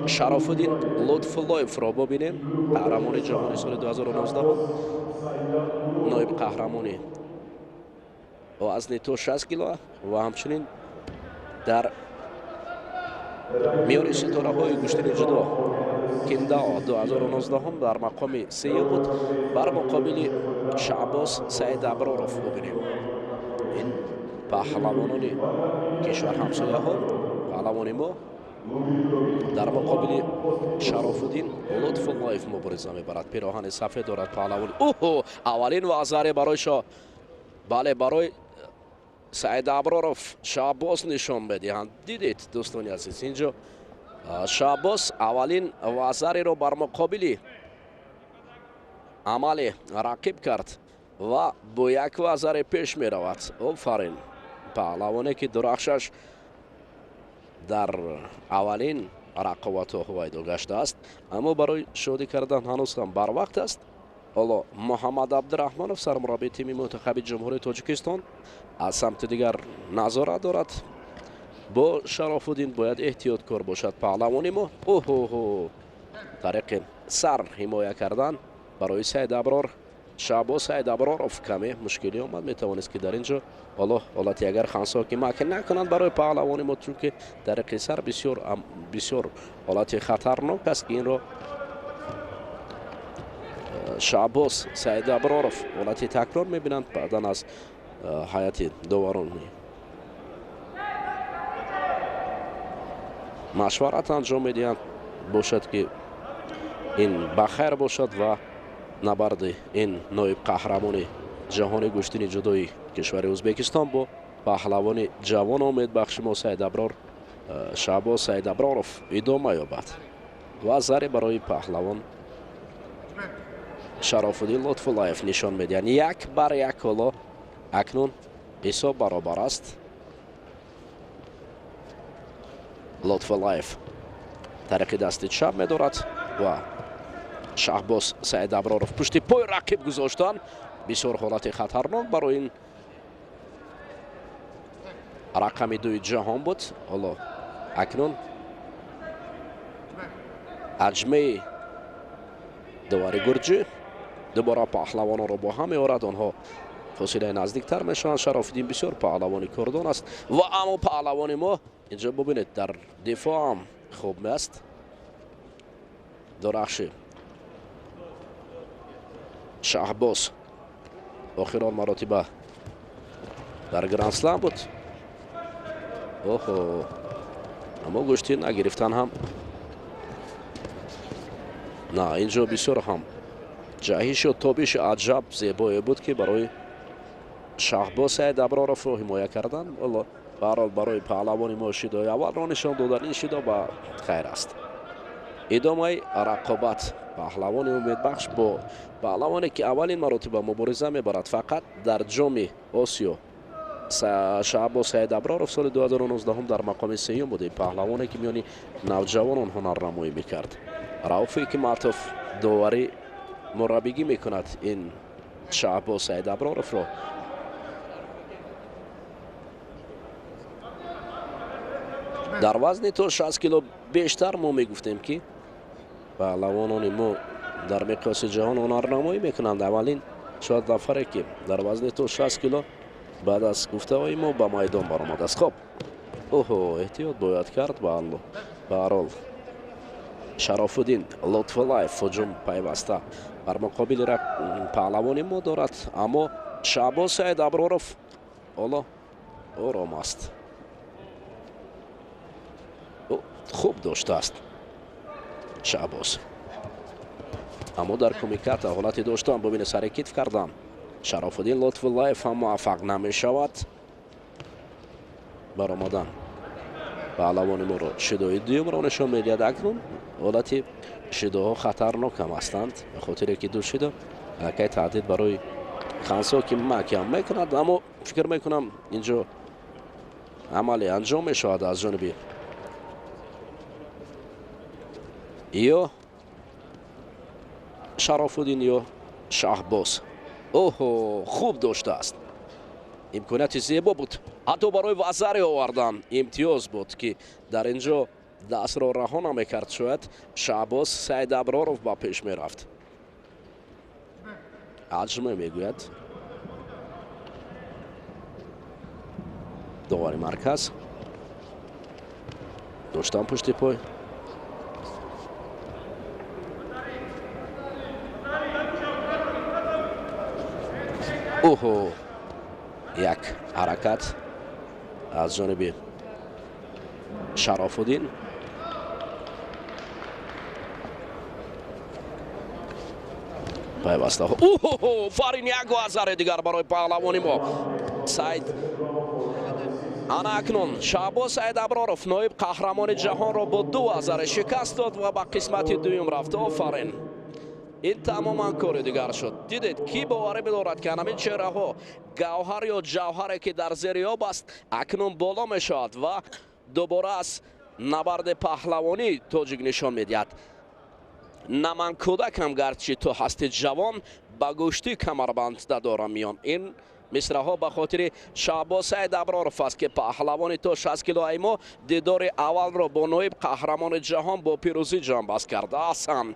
Шарофуддин Лутфуллоевро бубинем, қаҳрамони ҷаҳони соли 2019, ноиб қаҳрамони вазни то 60 кило ва ҳамчунин дар миёни ситораҳои гӯштини ҷудо Киндао 2019 дар мақоми сеюм буд. Бар муқобили Шаҳбоз Саидаброров бубинем, ин паҳлавонони кишвар ҳамсояҳо. Паҳлавони мо дар муқобили Шарофуддин Лутфуллоев мубориза мебарад. Пироҳани сафед дорад паҳлавони. Оҳо, аввалин вазаре барои шо, бале, барои Саидаброров Шаҳбоз нишон медиҳанд. Дидед, дӯстони азиз, инҷо Шаҳбоз аввалин вазареро бар муқобили амали рақиб кард ва бо як вазаре пеш меравад. Офарин, паҳлавоне ки дурахшаш дар аввалин рақобатҳо ҳувайдо гаштааст, аммо барои шодӣ кардан ҳанӯз ҳам барвақт аст. Ҳоло Муҳаммад Абдураҳмонов, сармураббии тими мунтахаби Ҷумҳурии Тоҷикистон, аз самти дигар назорат дорад. Бо Шарофуддин бояд эҳтиёткор бошад паҳлавони мо. Оҳоҳо, тариқи сар ҳимоя кардан барои Саидаброр, Шаҳбоз Саидаброров каме мушкилӣ омад. Метавонист, ки дар ин ҷо ҳоло ҳолати агар хансоки маки накунанд барои паҳлавони мо, чунки тариқи сар бисёр бисёр ҳолати хатарнок аст, ки инро Шаҳбоз Саидаброров ҳолати такрор мебинанд. Баъдан аз ҳайати доварон машварат анҷом медиҳанд. Бошад, ки ин ба хайр бошад ва набарди ин ноиб қаҳрамони ҷаҳони гӯштини ҷудои кишвари Ӯзбекистон бо паҳлавони ҷавон умедбахши мо Саидаброр, Шаҳбоз Саидаброров идома ёбад. Ва заре барои паҳлавон Шарофуддин Лутфуллаев нишон медиҳанд. 1-1. Ҳоло акнун ҳисоб баробар аст. Лутфуллаев тариқи дасти чап медорад ва Шаҳбоз Саидаброров пушти пои рақиб гузоштан. Бисёр ҳолати хатарнок барои ин рақами дуи ҷаҳон буд. Ҳоло акнун аҷмаи довари гурҷӣ дубора паҳлавононро бо ҳам меорад. Онҳо фосилаи наздиктар мешаванд. Шарофиддин бисёр паҳлавони кордон аст ва аммо паҳлавони мо инҷо бубинед, дар дифоъ ҳам хуб аст. Дурахши Шаҳбоз охирон маротиба дар Грандслам буд. Оҳо, аммо гӯшти нагирифтан ҳам на, инҷо бисёр ҳам ҷаҳишу тобиши аҷаб зебое буд, ки барои Шаҳбоз Саидаброровро ҳимоя кардан. Баҳрҳол, барои паҳлавони мо шидои аввалро нишон додан, ин шидо ба хайр аст. Идомаи рақобат, паҳлавони умедбахш бо паҳлавоне ки аввалин маротиба мубориза мебарад фақат дар Ҷоми Осиё. Шаҳбоз Саидаброров соли 2019 дар мақоми сеюм буд. Ин паҳлавоне ки миёни навҷавонон ҳунарнамоӣ мекард. Рауф Ҳикматов доварӣ мураббигӣ мекунад ин Шаҳбоз Саидаброровро. Дар вазни то 60 кило бештар мо мегуфтем, ки паҳлавонони мо дар миқёси ҷаҳон ҳунарнамоӣ мекунанд. Аввалин шояд нафаре, ки дар вазни то 60 кило баъд аз гуфтаҳои мо ба майдон баромадааст. Хоб, оҳо, эҳтиёт бояд кард. Баҳрҳол, Шарофуддин Лутфуллаев ҳуҷум пайваста бар муқобили паҳлавони мо дорад, аммо Шаҳбоз Саидаброров ҳоло ором аст, хуб доштааст Шаҳбоз, аммо дар кумиката ҳолати доштан бубине, сари китф кардан Шарофуддин Лутфуллаев ҳам муваффақ намешавад. Баромадан паҳлавони моро шидои дуюмро нишон медиҳад. Акнун ҳолати шидоҳо хатарнок ҳам ҳастанд, ба хотире ки ду шидо аллакай таҳдид барои хансоки макам мекунад. Аммо фикр мекунам, инҷо амале анҷом мешавад аз ҷониби ё Шарофуддин, ё Шаҳбоз. Оҳо, хуб доштааст, имконияти зебо буд, ҳатто барои вазаре овардан имтиёз буд, ки дар ин ҷо Дастро раҳо намекард, шояд Шаҳбоз Саидаброров ба пеш мерафт. Аҷме мегӯяд довари марказ. Доштан пушти пой. Оҳо, як ҳаракат аз ҷониби Шарофуддин. Пайваста. Оҳо, фарин, як вазари дигар барои паҳлавони мо Саид. Ана акнун Шаҳбоз Саидаброров ноиб қаҳрамони ҷаҳонро бо 2 вазаре шикаст дод ва ба қисмати дуюм рафт. Офарин, ин тамоман кори дигар шуд. Дидед, кӣ боварӣ бидорад, ки ҳамин чеҳраҳо гавҳар ё ҷавҳаре, ки дар зери об аст, акнун боло мешавад ва дубора аз набарди паҳлавонии тоҷик нишон медиҳад. На ман кӯдакам, гарчи ту ҳасти ҷавон, ба гӯштӣ камарбанд дадорам миён. Ин мисраҳо ба хотири Шаҳбоз Саидаброров аст, ки паҳлавони то 60 килои мо дидори аввалро бо ноиб қаҳрамони ҷаҳон бо пирӯзӣ ҷамъбаст кард. Аҳсан.